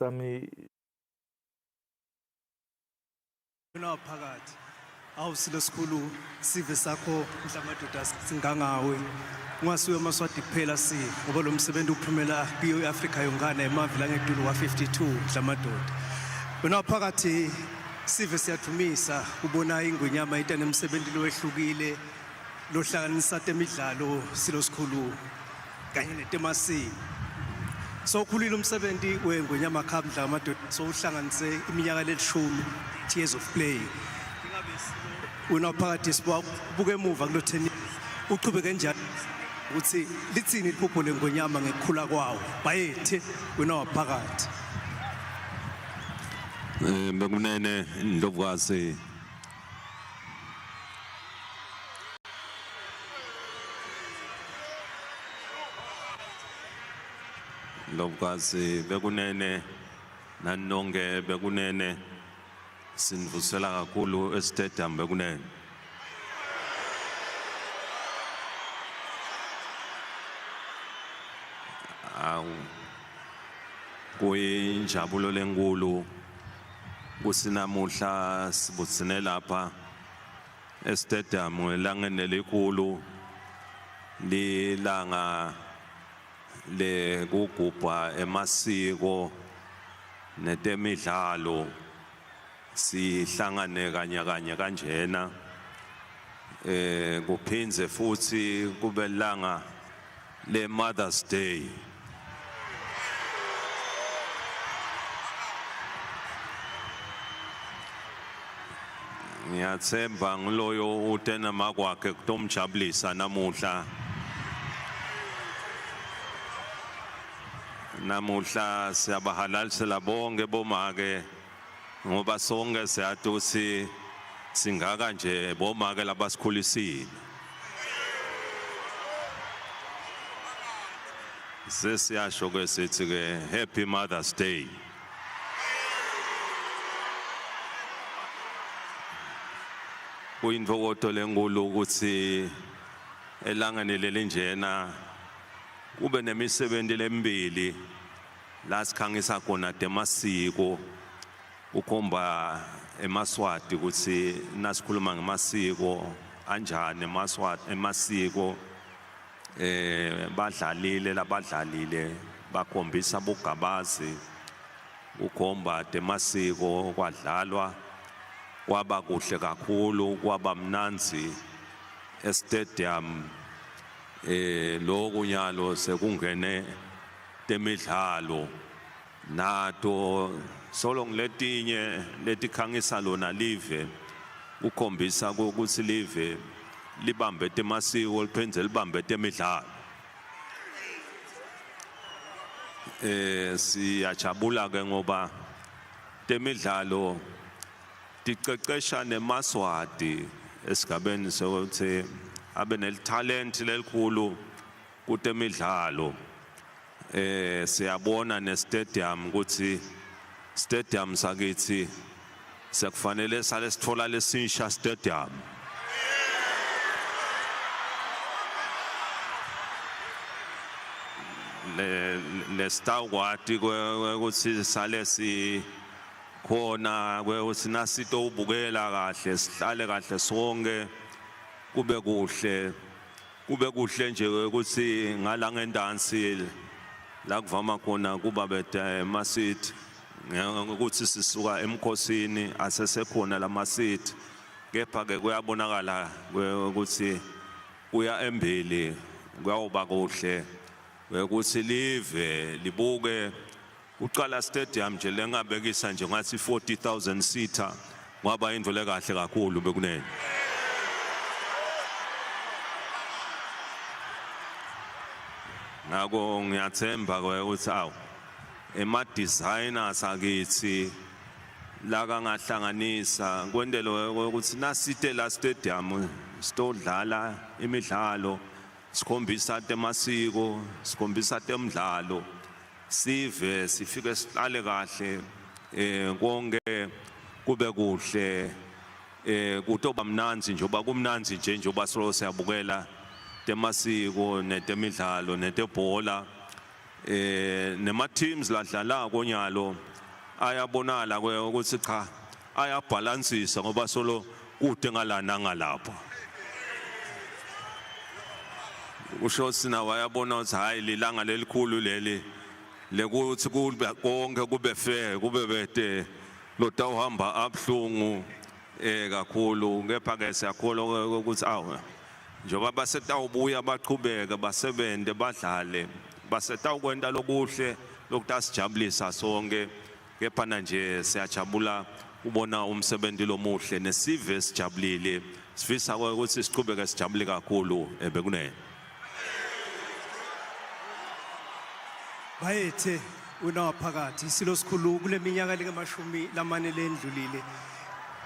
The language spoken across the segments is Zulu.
Sami. Wena phakathi awu silo sikhulu sive sakho mhlamadoda singangawe ungasuye amaswati kuphela si ngoba lo msebenzi uphumela kuyo iAfrika yonkana emave langedulu wa52 mhlamadoda. Wena phakathi sive siyadumisa ubona ingwenyama ita nemsebenzi lowehlukile lohlanganisa temidlalo silo sikhulu kanye netemasiko. Sowukhulile umsebenzi weNgwenyama Cup Dlamadoda, sowuhlanganise iminyaka lelishumi, years of play. Wena phakathi sibuka emuva kulo 10 years, uchubeke njani ukuthi lithini iphupho lengwenyama ngekukhula kwawo bayethe wena waphakathi? Bekunene Ndlovukazi, Ndlovukazi, bekunene nanonke, bekunene sinivusela kakhulu estadium bekunene. Awu, kuyinjabulo lenkulu kusinamuhla sibutsine lapha estadium elangeni elikhulu, lilanga lekugubha emasiko netemidlalo, sihlangane kanye kanye kanjena, kuphindze futhi kube langa le Mother's Day. Ngiyathemba ngiloyo utena makwakhe kutomjabulisa namuhla. Namuhla siyabahalalisela bonke bomake ngoba sonke siyathi ukuthi singaka nje bomake labasikhulisile. Sesiyasho ke sithi ke Happy Mother's Day. Kuyintokoto lenkulu ukuthi elangeni lelinjena kube nemisebenzi lemibili la sikhangisa khona temasiko ukhomba emaswati ukuthi nasikhuluma ngemasiko anjani emaswati, emasiko badlalile labadlalile bakhombisa bugabazi ukhomba temasiko, kwadlalwa kwaba kuhle kakhulu, kwaba mnandzi estadium. Lokhu nyalo sekungene temidlalo nato solo ngiletinye letikhangisa lona live ukhombisa ukuthi live libambe temasiko liphindze libambe temidlalo. Siyajabula ke ngoba temidlalo ticecesha nemaswati esigabeni sokuthi abe nelithalenti lelikhulu kutemidlalo. Siyabona nestadium ukuthi stadium sakithi sekufanele sale sithola lesisha stadium. Le lesitawukwati ukuthi sale si khona ukuthi nasito ubukela kahle sihlale kahle sonke kube kuhle, kube kuhle nje ukuthi ngala ngendansi la kuvama khona kuba bede emaseat ukuthi sisuka emkhosini asesekhona lamaseat, kepha ke kuyabonakala ukuthi kuya embili kuyawuba kuhle ukuthi live libuke uqala stadium nje lengabekisa nje ngathi 40,000 seater kwaba into lekahle kakhulu bekunene. Ngakho ngiyathemba ke ukuthi awu ema designers akithi la kangahlanganisa kwendelo ukuthi nasite la stadium sitodlala imidlalo, sikhombisa temasiko, sikhombisa temidlalo, sive sifike sihlale kahle, konke kube kuhle, kutoba mnandzi njengoba kumnandzi nje njengoba solo siyabukela temasiko netemidlalo netebhola, nema teams ladlala konyalo. Ayabonala ke ukuthi cha, ayabhalansisa ngoba solo kude ngalana ngalapha. Usho sina wayabona ukuthi hayi, lilanga lelikhulu leli lekuthi kube konke kube fair, kube bete lotawuhamba abhlungu kakhulu. Kepha ke siyakholwa ukuthi awu, njengoba basetawubuya baqhubeke basebente, badlale, basetawukwenta lokuhle lokutasijabulisa sonke. Kepha nje siyajabula ubona umsebenzi lomuhle nesive sijabulile. Sifisa ukuthi siqhubeke sijabule kakhulu ebekunene. Bayethe unawaphakathi isilo sikhulu. Kule minyaka lengamashumi 4 lendlulile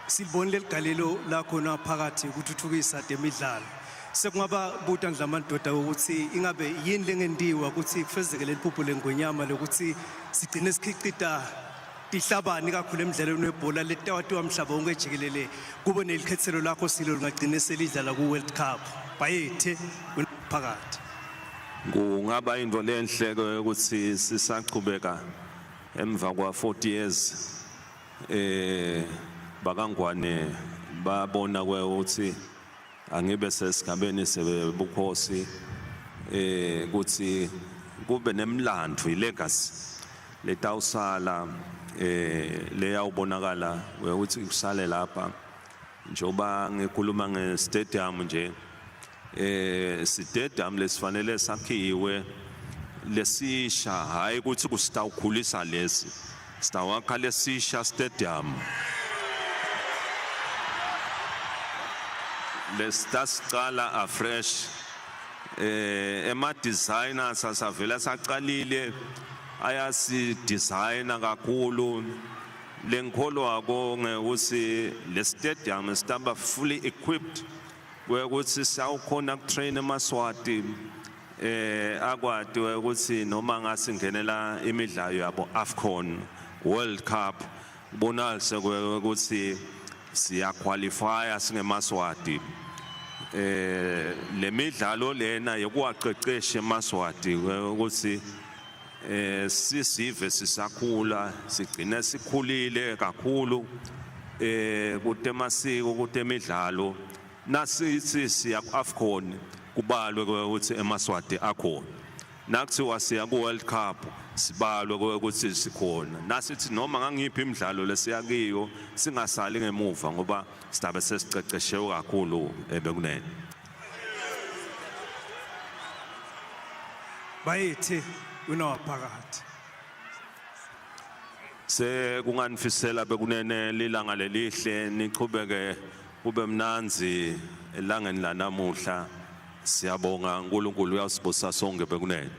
silibonile ligalelo lakho naphakathi ukuthuthukisa temidlalo. Sekungaba buta ndlamadoda ukuthi ingabe yini lengentiwa ukuthi kufezeke leli phupho lengonyama lokuthi sigcine sikhicita tihlabani kakhulu emidlalweni webhola letawatiwa mhlaba wonke jikelele, kube nelikhethelo lakho silo lingagcine selidlala ku-World Cup? Bayethe phakathi. Kungaba into lenhle ke ukuthi sisachubeka emva kwa 40 years bakaNgwane babona ukuthi angibe sesigabeni sebukhosi, ukuthi kube nemlando, ilegacy letawusala leyawubonakala ukuthi kusale lapha. Njengoba ngikhuluma nge-stadium nje, stadium lesifanele sakhiwe lesisha, hayi ukuthi kusitawukhulisa lesi, sitawakha lesisha stadium lesitasicala afresh. Ema designers asavela saqalile ayasi designer kakhulu. Lengikholwako ngekuthi le stadium sitaba fully equipped kwekuthi siyawukhona kutrain emaSwati akwati ukuthi noma ngasingenela imidlalo yabo AFCON, World Cup, bonalise ukuthi siyaqualify singemaSwati. Lemidlalo lena yokuwaqeqesha emaSwati ukuthi sisive sisakhula, sigcine sikhulile kakhulu kutemasiko, kutemidlalo. Nasithi siya ku-AFCON kubalwe ukuthi emaSwati akhona, nakuthiwa siya ku-World Cup sibalwe ukuthi sikhona, nasithi noma ngangiphi imidlalo lesiya kiyo singasali ngemuva ngoba sidabe sesiceceshewe kakhulu ebekunene. Bayethe unawaphakathi. Sekunganifisela bekunene lilanga lelihle, nichubeke kube mnanzi elangeni lanamuhla. Siyabonga, uNkulunkulu uyasibusa sonke bekunene.